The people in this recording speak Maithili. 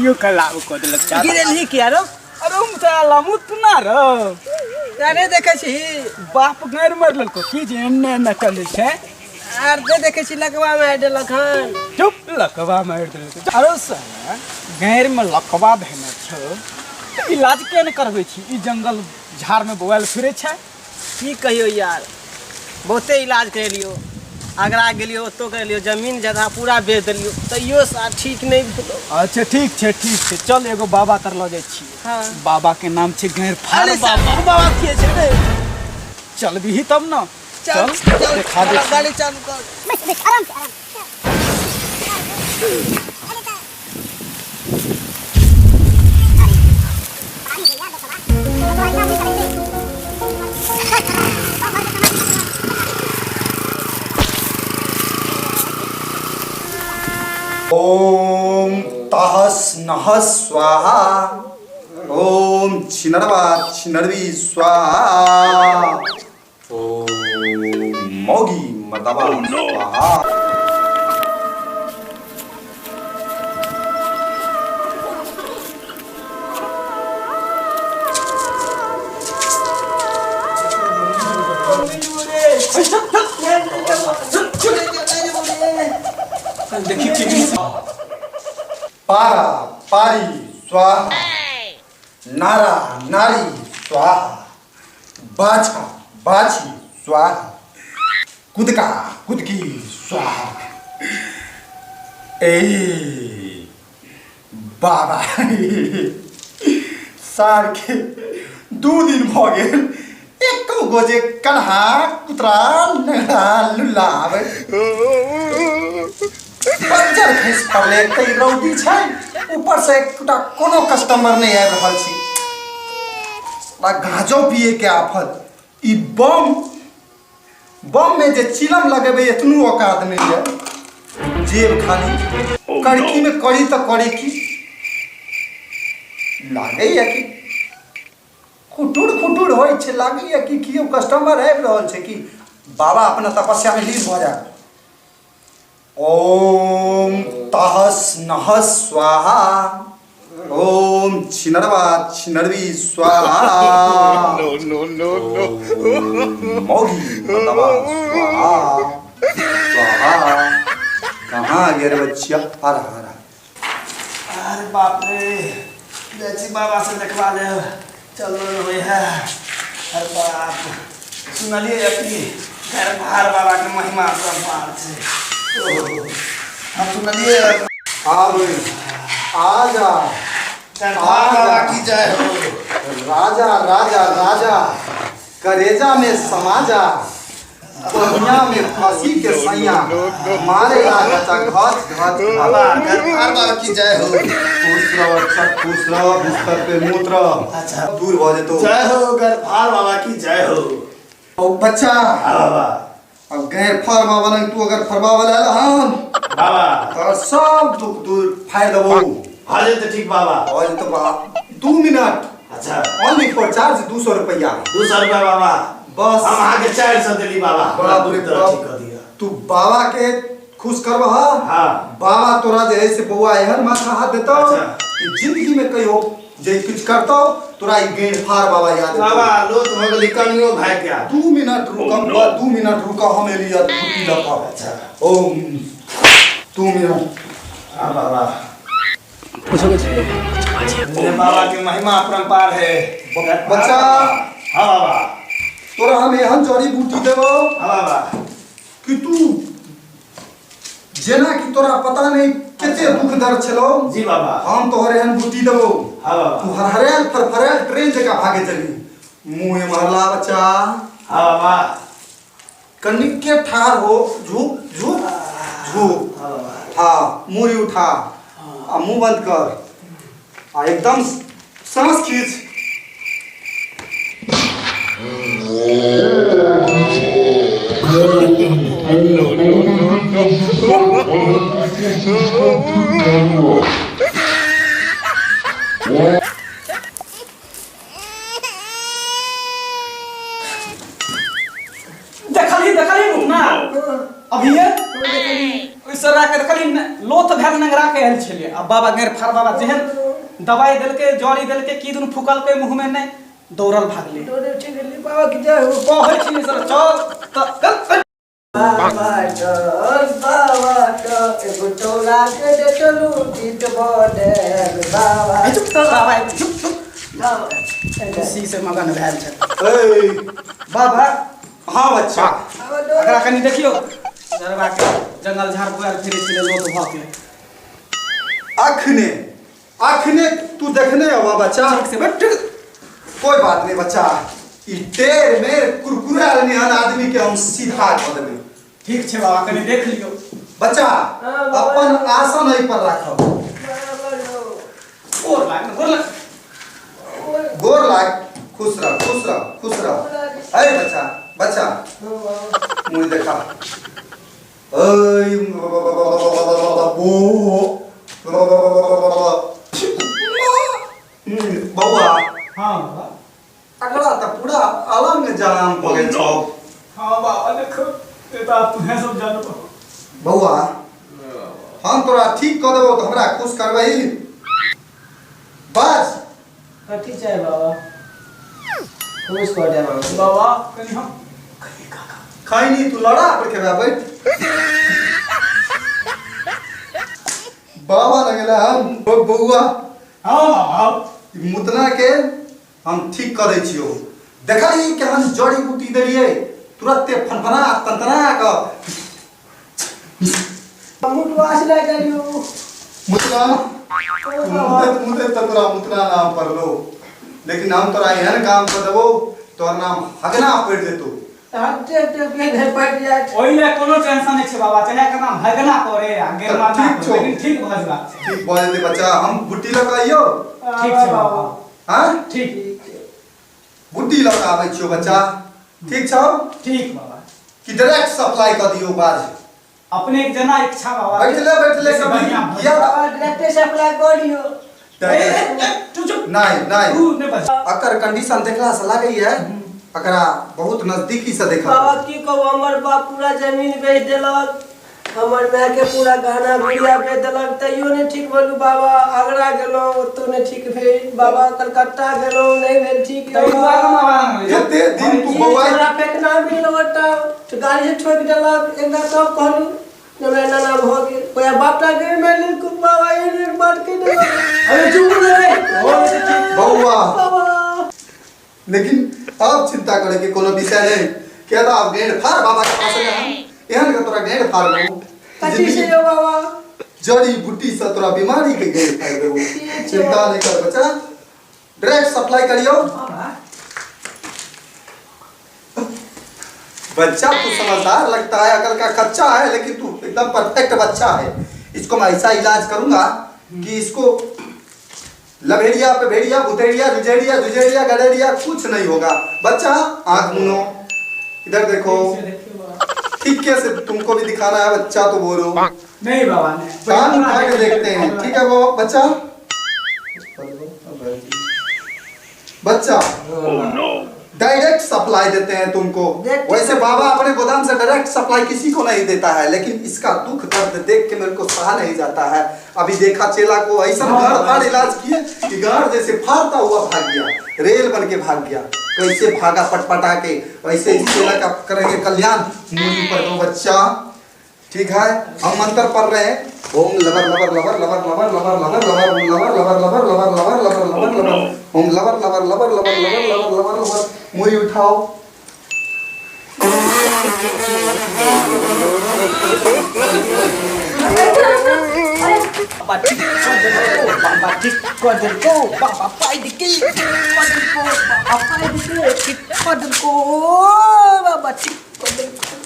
गाड़ियो खराब कऽ देलक चाचा। गिरेलही किया रो? अरे हम तऽ लमुत ना रो। तोरा नहि देखै छी? बाप गैर मर लेलको की जे एन्ने एन्ने चलै छै। आर नहि देखै छी लकवा मारि देलक हन। चुप, लकवा मारि देलक। अरे साला गैर में लकवा भेने छौ तऽ इलाज किया नहि करबै छी? ई जंगल झाड़ में बौआयल फिरै छै। की कहियो यार, बहुते इलाज करेलियो, आगरा गेलियो, ओतौ करेलियो, जमीन जगह पूरा बेच देलियो, तैयो सार ठीक नहि भेलो। अच्छा ठीक छै, ठीक छै, चल एगो बाबा तर लऽ जाइ छी। हाँ। बाबा के नाम छै गैर फाड़ अरे बाबा। बाबा, बाबा के छै रे? चलबिही तब न। चल, चल, चल, देखा दे। गाड़ी चालू कर। बस बस, आराम से आराम। ओम तहस नहस स्वाहा, ओम छिनरवा छिनरवी स्वाहा, ओम मौगी मर्दबा स्वाहा। देखी की पारा पारी स्वाहा, नारा नारी स्वाहा, बाछा बाछी स्वाहा, कुदका कुदकी स्वाहा। ए बाबा, सार के 2 दिन भऽ गेल, एको गो जे कन्हा कुतरा नेहरा लुल्ला आबै। बज्जर खसि पड़लै। एक तऽ ई रौदी छै, ऊपरसँ एकटा कोनो कस्टमर नहि आबि रहल छी। साला गाँजो पियैके आफत। ई बम बम में जे चिलम लगेबै एतनू औकात नहि यऽ। जेब खाली कड़की में करी तऽ करी की। लागैया कि खुटुर खुटुर होइ छै, लागैया कि केओ कस्टमर आबि रहल छै कि। बाबा अपना तपस्या में लीन भऽ जाए। ओम तहस नहस स्वाहा, ओम छिनरवा छिनरवी स्वाहा। No, no, no, no. मौगी मर्दबा स्वाहा स्वाहा। कहाँ गेल बच्चिया? आ रहा, आ रहा। अरे बाप रे, जाइ छी बाबा से देखबा लेब। चल होइ है। अरे बाप, सुनलियै कि गरभार बाबा के महिमा अपरम्पार छै। ओ, हम सुनलियै। आब आ जा। गरभार बाबा की जय हो। राजा राजा राजा, करेजा में समा जा, दुनिया में फंसी के सैया मारे घचा घच घच। बाबा, गरभार बाबा की जय हो। खुश रह बच्चा, खुश रह, बिस्तर पे मूत रह। अच्छा। दूर भऽ जेतौ। जय हो, गरभार बाबा की जय हो। ओ बच्चा। हाँ बाबा। अब गैर फर बाबा लग तू अगर फरवा वाला हन बाबा, तोर सब दुख दूर फाड़ देबो। हाँ जी, तो ठीक बाबा। और तो बाप 2 मिनट। अच्छा। ओनली फॉर चार्ज 200 रुपया। 200 रुपया बाबा? बस। हम अहाँके 400 देली बाबा। बाप रे दुख तोरा बाप। ठीक कर दिया। तू बाबा के खुश करबह। हाँ। बाबा तोरा जे है से बौआ एहन माथा हाथ देतौ अच्छा। कि जिंदगी में कहियो जे कुछ करतौ तोरा ई गेंद फाड़ बाबा याद एतौ। बाबा, लोथ हो गेली, कनियो भागि गया। 2 मिनट रुकम, 2 मिनट रुक, हम एलियै छुट्टी लऽ कऽ। अच्छा। ओ 2 मिनट। हाँ बाबा। पूछो कुछ। मेरे बाबा के महिमा अपरंपार है। बच्चा। हाँ बाबा। तोरा हम एहन जड़ी बूटी देबौ। हाँ बाबा। कि तू जेना कि तोरा पता नहीं कते दुख दर्द छलो। जी बाबा। हम तोहर एहन बूटी देबौ। हाँ बाबा। तू हरहरायल फरफरायल ट्रेन जकाँ भागे चली। मुँह एम्हर ला बच्चा। हाँ बाबा। कनिके ठाढ़ हो, झुक झुक झुक। हाँ बाबा। हाँ, मुँह उठा आ मुँह बंद कर आ एकदम सांस खींच। देखली, देखली मुन्ना अभी ये ओइ सरा के देखली, लोथ भेल नंगरा के। के आयल छलियै। आ बाबा गैर फार बाबा जेहन दवाई देलकै, जड़ी देलकै, की दुनू फूकलकै मुँहमे, नहि दौड़ल भागलै। डोरे ठीक गेली, बाबा की जय हो। कहै छी सर चल तऽ बाबा चल, बाबा चल, एगो टोला के देखलू गीत बदल बाबा। चुप तऽ बाबा, चुप चुप। बाबा खुशी से मगन भेल छै। ए बाबा। हाँ बच्चा। बाबा डोरे। एकरा कनि देखियौ, जरबा के जंगल झाड़ बुआल फिरै छलै लोक भऽ के। अखने अखने तू देखने हो बच्चा? ठीक से बैठ, ठीक। कोई बात नहीं बच्चा, ई टेर मेर कुरकुरा निहन आदमी के हम सीधा कऽ देबै। ठीक छै बाबा, कनि देख लियौ। बच्चा। हाँ, बाबा। अपन आसन एहि पर राखब। बाबा लो। गोर लाग, गोर लाग। गोर लाग, खुश रह, खुश रह, खुश रह। अरे बच्चा, बच्चा, मुँह देखा। ओय बो बौआ। हाँ बाबा। अगला तऽ पूरा अलग जाम भऽ गेल छौ। हाँ बाबा, देखो ये तो आप तुम्हें सब जानो। बौआ, हम तोरा ठीक कऽ देबौ तऽ हमरा खुश करबही? बस। कथी चाही बाबा? खुश कर दे बाबा। बाबा, कनि हम खैनी तू लड़ा पर खेबा, बैठ। बाबा लगेला हम बौआ। हाँ बाबा। ई मुतना के हम ठीक कऽ दै छियौ। देखली केहन जड़ी बूटी देलियै, तुरते फनफना तनतना कऽ। मुटवास लए गेलियो। मुतना मुतैत मुतैत तऽ तोरा मुतना नाम पड़लो, लेकिन हम तोरा एहन काम कऽ देबौ, तोहर नाम हगना पड़ि जेतौ। हटे के नहीं पड़ जाए। ओहि लए कोनो टेंशन नहि छै बाबा, चाहे एकर नाम हगना पड़े आ गेरमा ना ठीक पड़े, छौ। लेकिन ठीक भऽ जेबाक छै। ठीक भऽ जेतै बच्चा। हम बुट्टी लऽ कऽ अइयौ? ठीक छै बाबा। हाँ। ठीक। बुट्टी लऽ कऽ आबै छियौ बच्चा, ठीक छौ? ठीक बाबा। कि डायरेक्ट सप्लाई कऽ दियौ बाज? अपने के जेना इच्छा बाबा। बैठले बैठले बेसी कभी बढ़िआँ भऽ किया? बाबा, डायरेक्टे सप्लाई कर दियो। ए, ए, ए, चुप चुप। नहीं नहीं। तू नहि बज। अकर कंडीशन देखला से लागैया एकरा बहुत नजदीकी से देखा। बाबा, की कहू, हमर बाप पूरा जमीन बेच देलक, हमर माय के पूरा गहना गुड़िया बेच देलक, तैयो नहि ठीक भेलू बाबा। आगरा गेलहुँ, ओतौ नहि ठीक भेल बाबा। कलकत्ता गेलहुँ, नहि भेल ठीक। ताहि दुआरे हम आवारा नहि। एते दिन तू ई बौआइ हमरा फेकना मिल ओटा तो गाड़ी से ठोकि देलक। एक बेर तब कहलू जे हमरा एना एना भऽ गेल, ओएह बापटा के मारि बाबा, एहन बात कहि देलक। अरे चुप रे, हो जेतै ठीक। बौआ। बाबा। लेकिन अब चिंता करे के कोनो विषय नहीं, किया तो अब गेंड फाड़ बाबा के पास एहन एहन के तोरा गेंड फाड़ देबो। कथी से यौ बाबा? जड़ी बूटी से तोरा बीमारी के गेंड फाड़ देबो। ठीक छै। चिंता नहीं कर बच्चा, डायरेक्ट सप्लाई करियो। बच्चा, तू समझदार लगता है, अकल का कच्चा है, लेकिन तू एकदम परफेक्ट बच्चा है। इसको मैं ऐसा इलाज करूंगा कि इसको लभेड़िया पे भेड़िया, भुतेड़िया, जुझेड़िया, जुझेड़िया, गडेरिया कुछ नहीं होगा। बच्चा, आंख मुनो, इधर देखो। ठीक है से तुमको भी दिखाना है बच्चा, तो बोलो। नहीं बाबा, नहीं। कान उठा के देखते हैं, ठीक है वो बच्चा? बच्चा, डायरेक्ट सप्लाई देते हैं तुमको। देखते। वैसे बाबा अपने गोदाम से डायरेक्ट सप्लाई किसी को नहीं देता है, लेकिन इसका दुख दर्द देख के मेरे को सहा नहीं जाता है। अभी देखा चेला को ऐसा गाड़ फाड़ इलाज किए कि गाड़ जैसे फाड़ता हुआ भाग गया, रेल बन के भाग गया। कैसे भागा पटपटा के, वैसे इस चेला का करेंगे कल्याण। मूली पर दो बच्चा, ठीक है? हम मंत्र पढ़ रहे हैं, ओम लबर लबर लबर लबर लबर लबर लबर लबर, ओम लबर लबर लबर लबर लबर लबर लबर लबर, ओम लबर लबर लबर लबर लबर लबर लबर लबर। मुई उठाओ। बाबा ठीक कऽ देलकौ, बाबा ठीक कऽ देलकौ, बाबा पाइ देलकै, कऽ देलकौ बाबा, पाइ देलकै, ठीक कऽ देलकौ बाबा, ठीक कऽ देलकौ।